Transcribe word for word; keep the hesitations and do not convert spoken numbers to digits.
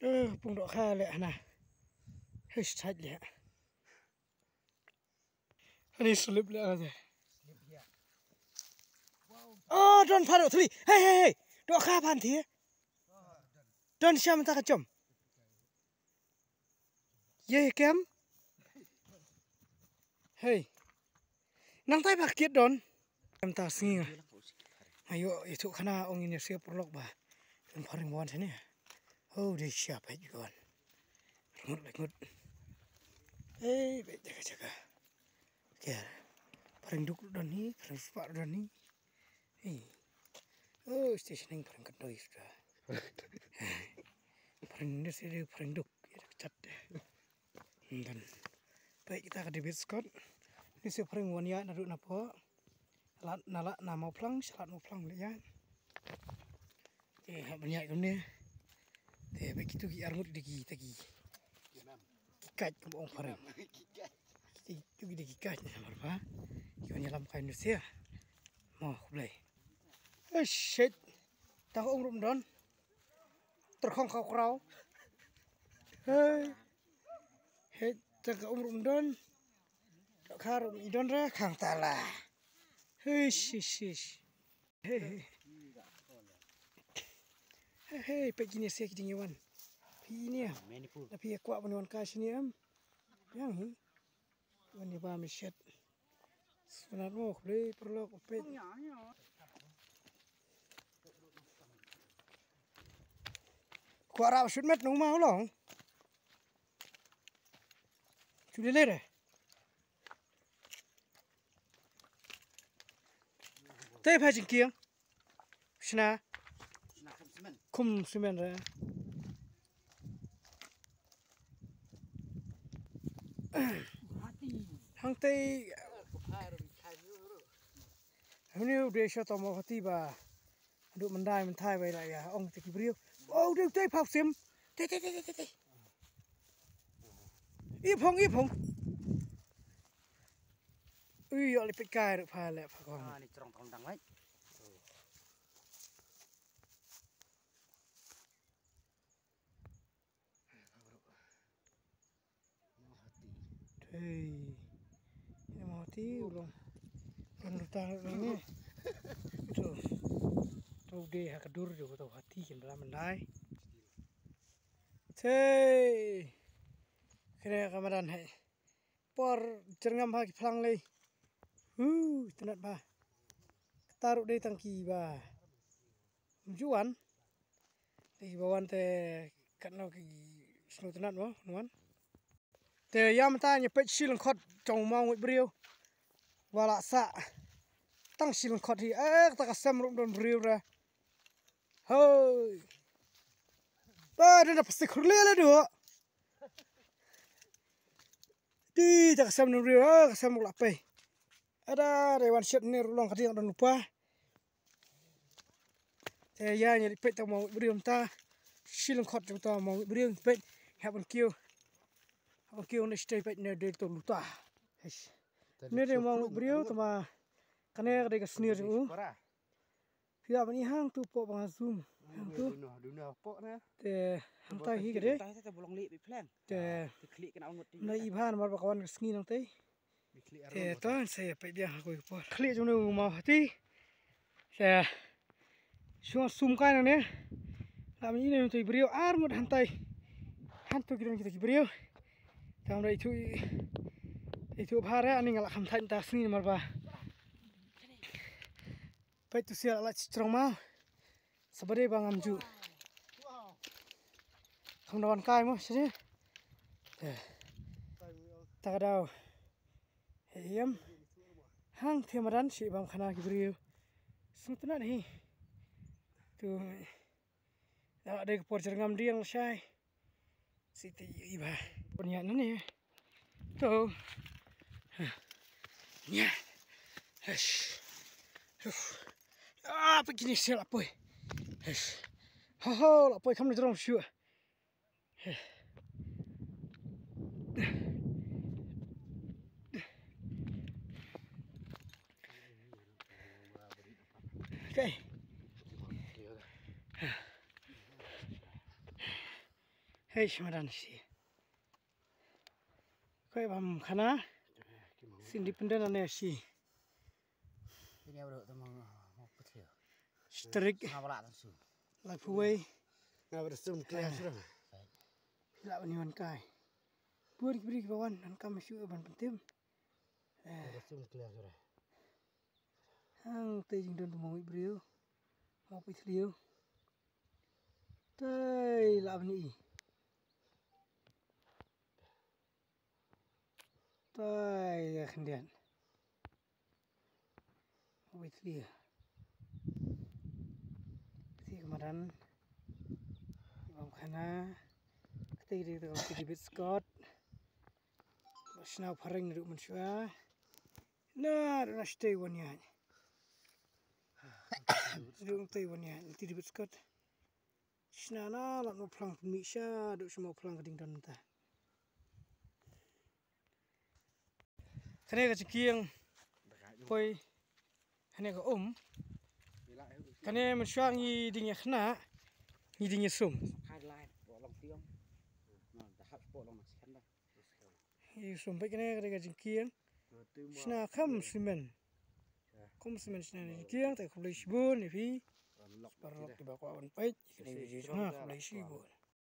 Eh, pung dohkha leh hana. Hish, tight leh. Ani slip leh hana. Oh, don pha doh thli. Hey, hey, hey. Dohkha phan thi. Don sham ta ka chom. Ye kem. Hey. Nang tai ba kit don. Em ta sngi nga. Ayo, itu khana ong ini siap perlok ba. Don pharing wan sini. Oh, dia siap ai wan. Rengut, rengut. Eh, baik jaga, jaga. Ker. Pharing duk don ni, pharing sepak don ni. Eh. Oh, stationing pharing kedoi sudah. Pharing ni sini pharing duk. Ya, dah kecat deh. Dan. Baik, kita ke David Scott. Ni si pharing wan ya, na duk na po. Lat, na lat, na mau plang, shalat mau plang, ya. Te hap ban ïaid kumne. Te ba kitu ki arngut de ki ta ki. Ki kait kum ong phareng. Kitu ki de ki kait ne mar ba. Ki wan ïalam kai nu sia. Mo khublei. Eh, shit. Ta ka um ruh ym don. Tyrkhong khaw kraw. Hei. Hei, ta ka um ruh ym don. Dohkha ruh ym don re khang tala. Hei, shish, shish. Hei, hei. Hei, hei, peit kine sia ki dang ïa wan. Phi ïa nia. Manipur. Da phi ïa kwah ban wan kai shane em. Yang hi. Wan ïa ba mi shet. Sngewtynnat mo khublei paralok, peit. Kwah rah shut met nong ma u long. Shu lei lei re. Te pha jingkieng. Shna. Khum simen re. Hangtei. Hynñiew de sha to mo hati ba. Haduh myndai mynthai ba ïa ong te ki briew. Oh, dei te phau sim. Te, te, te, te, te. I phong, i phong. Ui, ïoh lipit kai ruh pha leh pha kong. Ah, ni trong trong dang lai. Hei. Ïa mo hati u long. Don ruta long ne. To. To de ha ka dur jo to hati kin bla mandai. Hei. Kre ka madan hai. Por jyrngam ha ki phlang lei. Hu, tynat ba. Kata ruh dei tang ki ba. Mjuan. Te ba wan te katno ki sngewtynnat mo, wan. Te ïa mynta ngi peit shi lyngkhot jong u mawnguid briew. Wala sa. Tang shi lyngkhot hi, eh, kata ka sem ruh don briew re. Hoi. Ba, don da plastik khurli le du. Ti ta ka sem don briew, eh, ka sem ruh la pei. Ada, dei wan shet ne ruh long ka diang don lupa. Te ïa ngi peit ta mo briew mynta. Shi lyngkhot jong ta mo briew peit. Hap ban kiew. Hap ban kiew ne stay peit ne dei to luta. Eish. Ne dei mo briew tama kane ka dei ka snier jong u. Phi ïa ban i hang tu po ba nga zoom. Hang tu. Te hang tai hi ka dei. Te na i bha namar ba ka wan ka sngi nang tei. Te to sa ïa peit biang ha kawei ka por. Khlieh jong u maw hati. Te shu sum kai nangne. La mynta ine to i briew ar ngut hangtai. Hantu ki don kita ki briew. Te ym da ithuh ithuh bha re ani nga la kham thait mynta sngi namar ba. Peit tu sia la lait strong ma. Sa ba dei ba ngam ju. Kham da wan kai mo sini. Te ta ka daw. He ïam. Hangthie madan shi bam khana ki briew. Sngewtynnat hi. Tu. Da dei ka por jyrngam diang lashai. Siti i ba. Pynïaid na ne. To. Nia. Hesh. Uf. Ah, peit kine sia la poi. Hesh. Ho ho, la poi kham na jrong shuh. Okay. Hei, shmadan shi. Koi bam khana. Sin dependent ane shi. Ini apa tu mau mau petir. Strik. Ngapa lah langsung? Lapuwei. Ngapa tu sum klan sura. Lah bani wan kai. Buat kibri kibawan dan kam shu ban pentim. Ngapa tu sum klan sura. Hang te jingdon tu mau ibriu. Mau pitliu. Tai lah bani i. Tai ya khyndiat. Wait clear. Ti kamaran. Bam khana. Kati di tu kati di bit Scott. Shnau phareng duk menshua. Na na stay one ya. Duk stay one ya. Ti di bit Scott. Shna na lap no phlang pynmih sha duk shimo phlang ka ding don ta. Kane ka jingkieng poi hane ka um. Kane mynshuwa ngi ding ïa khna ngi ding ïa sum. Ngi sum peit kane ka dei ka jingkieng. Shna kham simen. Kham simen shna jingkieng te khublei shibun ïa phi. Paralok kiba kwah ban peit kane video jong nga khublei shibun.